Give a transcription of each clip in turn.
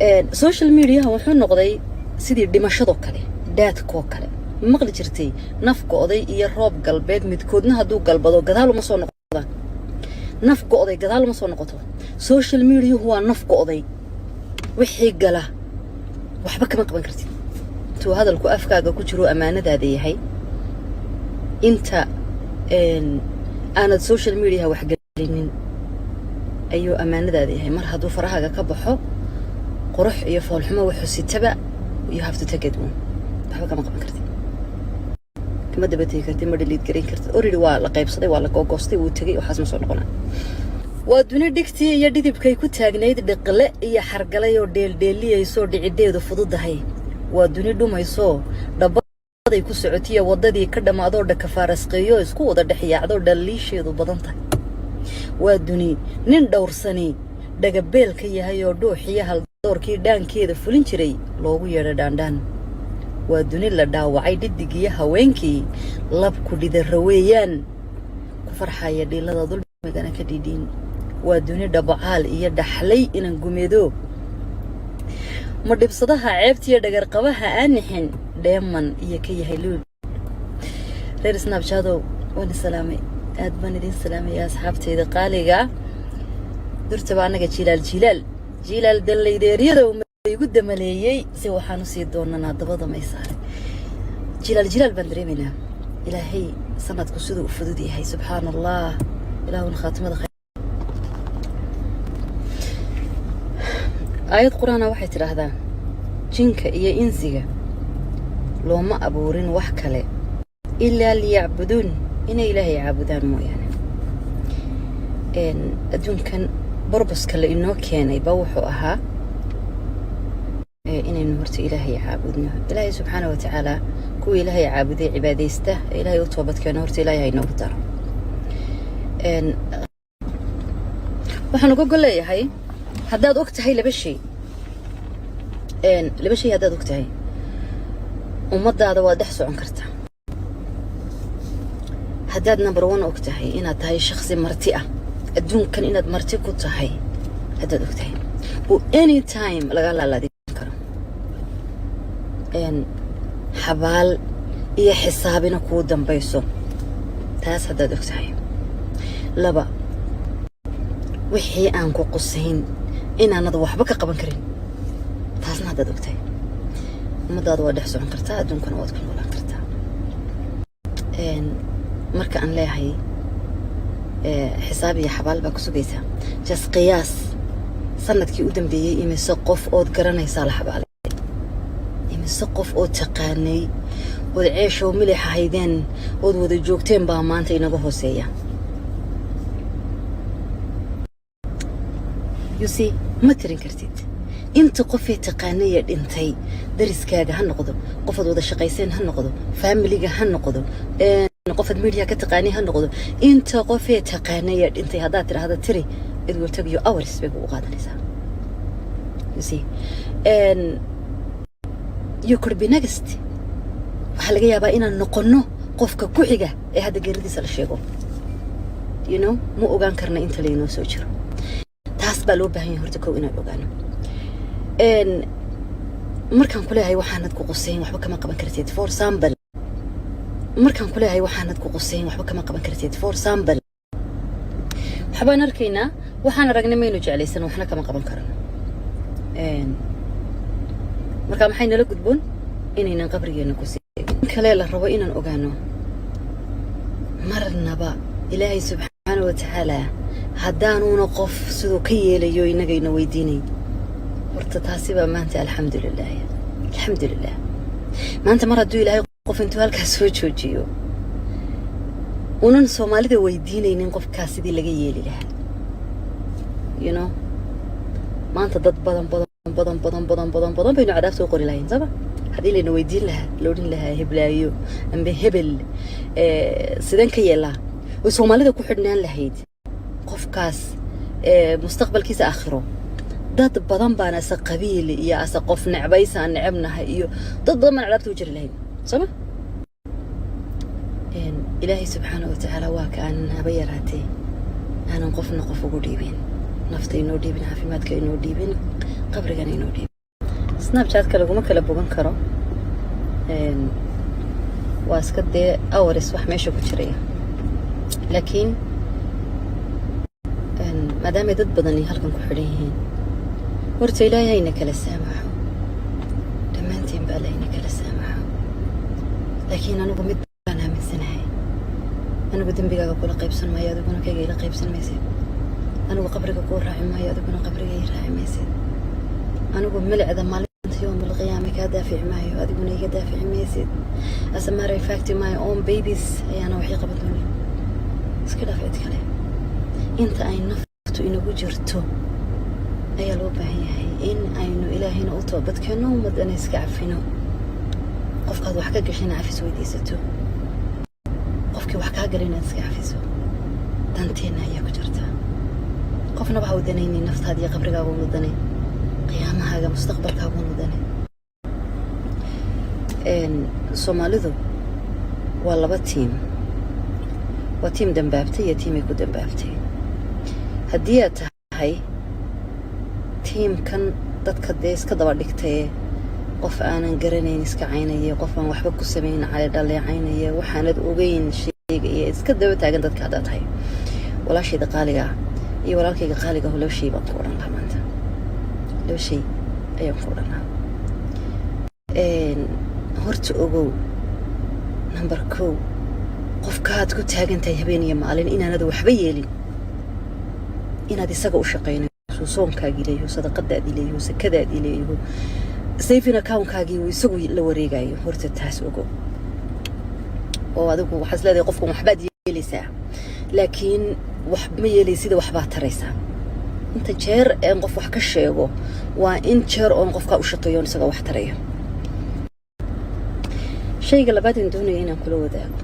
Social mediaha wuxuu noqday sidii dhimashadoo kale, daadkoo kale. Maqli jirtay naf go'day iyo roob galbeed, midkoodna hadduu galbado gadaal uma soo noqdaan. Naf go'day gadaal uma soo noqoto. Social mediahu waa naf go'day. Wixii gala waxba kama qaban kartid. Intuu hadalku afkaaga ku jiro ammaanadaada yahay, inta aanad social mediaha waxgelinin ayuu ammaanadaada yahay. Mar hadduu farahaaga ka baxo, qurux iyo foolxumo wuxuu sitaba, you have to take it one. Waxba kama qaban kartid, kama daba tegi kartid, ma delete garayn kartid. Already waa la qaybsaday, waa la googoostay, wuu tegay, waxaas ma soo noqonaa. Waa duni dhigtii iyo dhidibkay ku taagnayd dhiqle iyo xargalay oo dheeldheeliyaysoo dhicideedu fududahay. Waa duni dhumaysoo dhabaday ku socotiya waddadii ka dhammaadoo dhakafaarasqeeyo, isku wada dhex yaacdoo dhaliisheedu badan tahay. Waa duni nin dhowrsani dhagabeel ka yahay oo dhuuxiyo haldoorkii dhaankeeda fulin jiray loogu yeedho dhaandhaan. Waa duni la dhaawacay dhidigiyo haweenkii labku dhidara weeyaan, ku farxaya dhiilada, dulmigana ka dhidhiin. Waa duni dhabacaal iyo dhaxlay inan gumeedo, ma dhibsadaha ceebtiiyo dhagarqabaha aan nixin, dheeman iyo ka yahay luul. Reer Snapchadow, waan salaamay, aad baan idin salaamaya, asxaabtayda qaaliga. Durtaba annaga jilaal jilaal jilaal danlaydeeryada igu damaleeyey si waxaan usii doonanaa dabada may saaray. Jilaal jilaal baan dareemaynaa. Ilaahay sanadku siduu u fudud yahay, subxaana Allah. Ilaahuna khaatimada khayr. Aayad Qur-aana waxay tidhaahdaa: "Jinka iyo insiga looma abuurin wax kale ilaa liyacbuduun," inay Ilaahay caabudaan mooyaane. Adduunkan purposeka la inoo keenay ba wuxuu ahaa inaynu horta Ilaahay caabudno. Ilaahay subxaana wa tacaala kuwa Ilaahay caabuday, cibaadaysta ee Ilaahay u toobad keeno, horta Ilaahay ha inoogu daro. Waxaan uga gol leeyahay, haddaad og tahay laba shay, laba shay haddaad og tahay, ummaddaada waad dhex socon kartaa. Haddaad number one og tahay inaad tahay shaksi marti ah, adduunkan inaad marti ku tahay haddaad og tahay, oo any time lagaa laalaadin karo, xabaal iyo xisaabina kuu dambayso, taas haddaad og tahay. Laba, wixii aan ku qusayn inaanad waxba ka qaban karin, taasna haddaad og tahay, ummadaada waad dhex socon kartaa, adduunkana waad ku noolaan kartaa. Marka aan leeyahay xisaab iyo xabaal baa ku sugaysaa, just qiyaas sanadkii u dambeeyey imise qof ood garanaysaa la xabaalay, imise qof ood taqaanay, ood ceeshow milix ahaydeen, ood wada joogteen baa maanta inaga hooseeya. You see, ma tirin kartid inta qofee taqaanaya dhintay. Dariskaaga ha noqdo, qofaad wada shaqayseen ha noqdo, familyga ha noqdo, qofaad media ka taqaanay ha noqdo, inta qofee taqaanaya dhintay haddaad tidhaahda tiri, it will take you hours bay kugu qaadanaysaa. You see, and you could be next. Waxaa laga yaabaa inaan noqonno qofka ku xiga ee hadda geeridiisa la sheego. Ma ogaan karna inta laynoo soo jiro. Taas baa loo baahan yahay horta kow inaan ogaano. Markaan ku leeyahay waxaanad ku qusayn waxba kama qaban kartid, for example, markaan ku leeyahay waxaanad ku qusayn waxba kama qaban kartid, for example, waxbaan arkaynaa, waxaan aragnay maynu jeclaysan, waxna kama qaban karano. Marka maxay nala gudboon? Inaynan qabrigeena ku seegin. Kale la rabo inaan ogaano, marnaba Ilaahay subxaana wa tacaala haddaanuuna qof siduu ka yeelayo innagayna weydiinay. Horta taasi baa maanta, alxamdulilah, alxamdulilah, maanta mar hadduu Ilaahay qof intuu halkaas soo joojiyo unan Soomaalida weydiinaynin qofkaas sidii laga yeeli lahaa. Maanta dad badan badan badan badan badan badan badan baynu cadaab soo qori lahayn, sooma? Haddii layna weydiin lahaa, la odhan lahaa heblaayo amba hebel sideen ka yeelaa, way Soomaalida ku xidhnaan lahayd qofkaas mustaqbalkiisa aakhiro. Dad badan baan ase qabiil iyo ase qof necbaysa aan necebnahay iyo dad badan baan cadaabta u jiri lahayn, sooma? Ilaahay subxaana wa tacaala waa ka aanan haba yaraatee aanan qofna qof ugu dhiibin, nafta inoo dhiibin, caafimaadka inoo dhiibin. Qabrigana inoo dhiib. Snapchatka laguma kala bogan karo, waa iska dee hours wax meesha ku jiraya, laakiin maadaamay dad badani halkan ku xidhan yihiin, horta Ilaahay hayna kala saamaxo dhammaantiin ba, Alla hayna kala saamaxo. Laakiin anigu mid baan aaminsanahay: anigu dembigaaga kula qaybsan maayo, adiguna kayga ila qaybsan maysid. Anigu qabriga kuu raaci maayo, adiguna qabriga ii raaci maysid. Anigu milicda maalinta yowm alqiyaama kaa daafici maayo, adiguna iga daafici maysid. As a matter of fact, my own babies ayaana waxay qaban doonin, iska dhaaf cid kale. Inta ay naftu inagu jirto ayaa loo baahan yahay in aynu Ilaahayna u toobadkeeno, ummadana iska cafino. Qofkaad wax ka gashayna cafis weydiisato, qofkii wax kaa galay inaad iska cafiso, danteenna ayaa ku jirta. Qofnaba ha u danaynin, naftaada iyo qabrigaaga unu danay, qiyaamahaaga, mustaqbalkaaga unu danay. Soomaalidu waa laba team: waa team dambaabtay iyo team ay ku dambaabtay. Haddii aad tahay teamkan dadka dee iska daba dhigtaye, qof aanan garanayn iska caynaya, qof aan waxba ku samayn cali dhaleecaynaya, waxaanad ogeyn sheegaya, iska daba taagan dadka haddaad tahay, walaashayda qaaliga ah iyo walaalkayga qaaliga ah, laba shay baan ku odhan lahaa maanta. Laba shay ayaan ku odhan lahaa. Horta ogow, number 1, qofkaad ku taagan tahay habeen iyo maalin inaanad waxba yeelin, inaad isaga u shaqaynayso, soonkaagii leeyaho, sadaqadaadii leeyaho, sakadaadii leeyaho, saving accountkaagii uu isagu la wareegayo. Horta taas ogow. Oo adigu waxaad leedahay qofkan waxbaad yeelaysaa, laakiin wax ma yeelaysida, waxbaad taraysaa. Inta jeer een qof wax ka sheego waa in jeer oon qofkaa u shaqeeyo oon isaga wax tarayo. Shayga labaad aan doonaya inaan kula wadaago,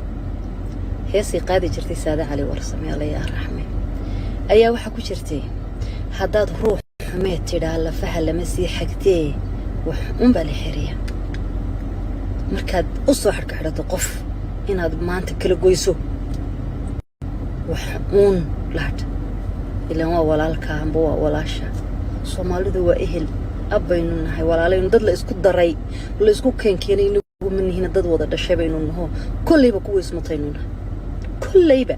heesay qaadi jirtay Saade Cali Warsame, Alla yaa raxme, ayaa waxaa ku jirtay: "Haddaad ruux xumeed tidhaa, lafaha lama sii xagtee, wax unbaa la xiriya." Markaad u soo xadhka xidhato qof inaad maanta kala goyso, wax uun lahadh, ilaan waa walaalka amba waa walaasha. Soomaalidu waa ehel, ab baynu nahay, walaalaynu, dad la isku daray, la isku keenkeenay inagu ma nihina, dad wada dhashay baynu naho. Kolleyba kuwa ismutaynu nahay kolleyba.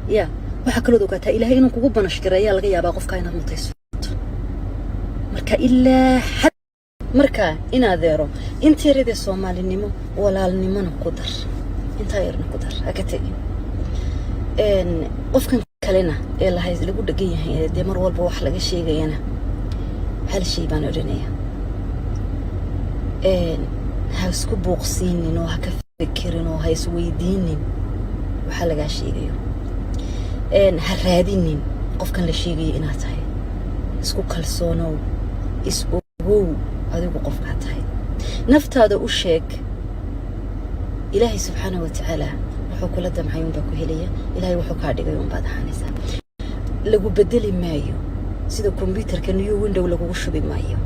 Ya waxaa kalood ogaataa, Ilaahay inuu kugu banash gareeyaa laga yaabaa qofkaa inaad mutaysato. Marka ilaa xad marka inadeero, inta yaradee soomaalinimo, walaalnimona ku dar, intaa yarna ku dar, ha ka tegin. Qofkan kalena ee lahay lagu dhegan yahay ee dee mar walba wax laga sheegayana, hal shay baan odhanaya: ha isku buuqsiinin oo ha ka fikirin oo ha isweydiinin waxaa lagaa sheegayo. Ha raadinin qofkan la sheegayo inaad tahay. Isku kalsoonow, is ogow adigu qofkaa tahay, naftaada u sheeg. Ilaahay subxaana wa tacaala wuxuu kula damcay unbaa ku helaya. Ilaahay wuxuu kaa dhigay unbaad ahaanaysaa. Lagu bedeli maayo sida kombyuutarka new window lagugu shubi maayo.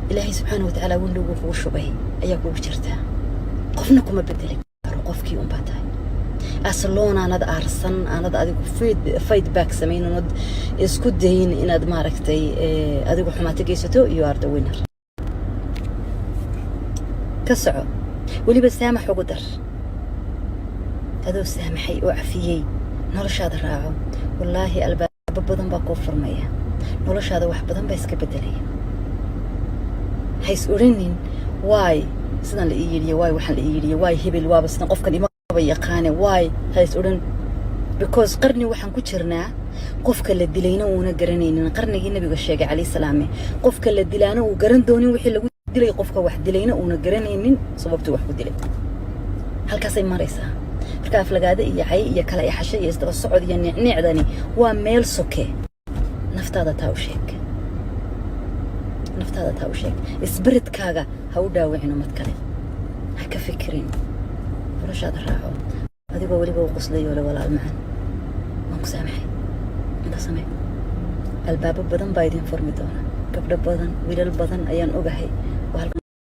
Ilaahay subxaana wa tacaala windowgu kugu shubay ayaa kugu jirtaa, qofna kuma bedeli karo. Qofkii unbaa tahay. Asloon aanad aarsan, aanad adigu fight back samayn, oonad isku dayin inaad maaragtay adigu xumaato geysato, you are the winner. Ka soco, weliba saamax ugu dar. Adoo saamaxay oo cafiyey, noloshaada raaco. Wallaahi albaabo badan baa kuu furmaya, noloshaada wax badan baa iska beddelaya. Ha is odhanin waay sidan la ii yidhiye, waay waxaan la ii yidhiye, waay hebel waaba sidan, qofkan imaba yaqaane, waay. Ha is odhan, because qarni waxaan ku jirnaa qofka la dilayna uuna garanaynin. Qarnigii Nabiga sheegay calayhi salaame, qofka la dilaana uu garan doonin wixii lagu dilay, qofka wax dilayna uuna garanaynin sababtuu wax ku dilay. Halkaasay maraysaa. Marka aflagaada iyo cay iyo kala ixasho iyo isdaba socod iyo niicniicdani waa meel soke. Naftaada taa u sheeg, naftaada taa u sheeg. Spiritkaaga ha u dhaawicin ummad kale, ha ka fikirin, noloshaada raaco, adigoo weliba u qoslayo le: "Walaal macan, waan ku saamaxay." Inta samee, albaabo badan baa idin furmi doona. Gabdho badan, wiilal badan ayaan ogahay oo halkan